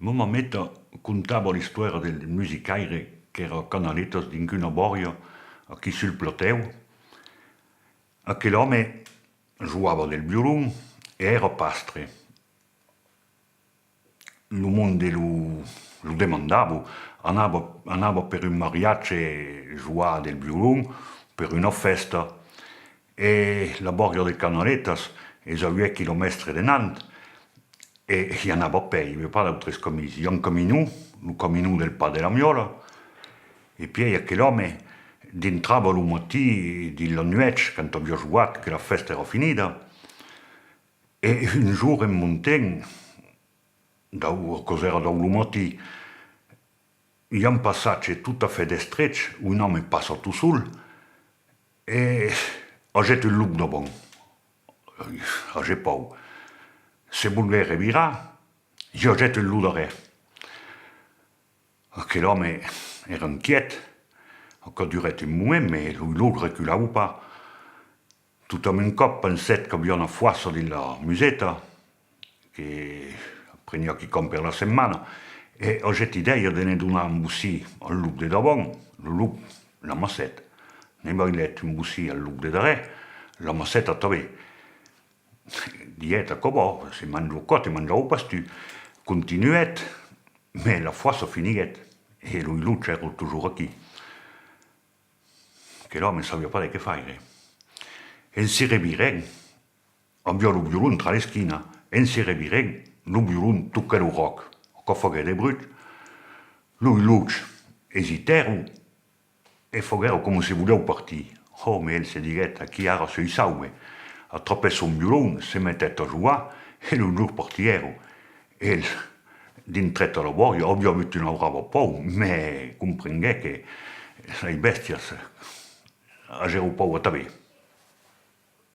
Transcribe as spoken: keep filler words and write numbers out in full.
Ma mameta contava l'istòria del musicaire qu'èra canaletas dins una bòria aquí sul platèu. Aquel òme joava del violon e èra pastre. Lo monde lo, lo demandava, anava, anava per un mariatge joar del violon, per una fèsta, e la bòria de Canaletas es a uèch quilomèstres de Nantes, e i anava a pè, i aviá pas d'autres camins. I a un caminon, lo caminon del Pas de la Miòla, e pièi aquel òme dintrava lo matin dins la nuèch, quand aviá joat, que la fèsta èra finida, e un jorn en montent, dau, aquò's èra dau lo matin, i a un passatge tot a fèt estrech, un òme passa tot sol, e agèt un lop davant. Agèt paur. Se volguèt revirar, i agèt un lop darrèr. Aquel òme èra inquièt. Aquò durèt un moment, mès lo lop reculava pas. Tot a un còp pensèt qu'aviá una foissa dins la museta, que preniá quicòm per la setmana, e agèt idèia de ne donar un bocin al lop de davant. Lo lop l'amassèt. Ne bailèt un bocin al lop de darrèr, l'amassèt atanben. Diguèt: aquò va, se manjas aquò, te manjaràs pas tu. Continuèt, mès la foissa finiguèt, e los lops èran totjorn aquí. Aquel òme sabiá pas de qué faire. En se revirent, aviá lo violon tra l'esquina, en se revirent, lo violon toquèt lo ròc. Aquò faguèt de bruch. Los lops esitèron e faguèron coma se volián partir. Ò, mès el se diguèt: aquí ara soi sauve. Atrapèt son violon, se metèt a joar e los lops partiguèron. El dintrèt a la bòria, aviá avut una brava paur, mès comprenguèt que las bèstias agèron paur atanben.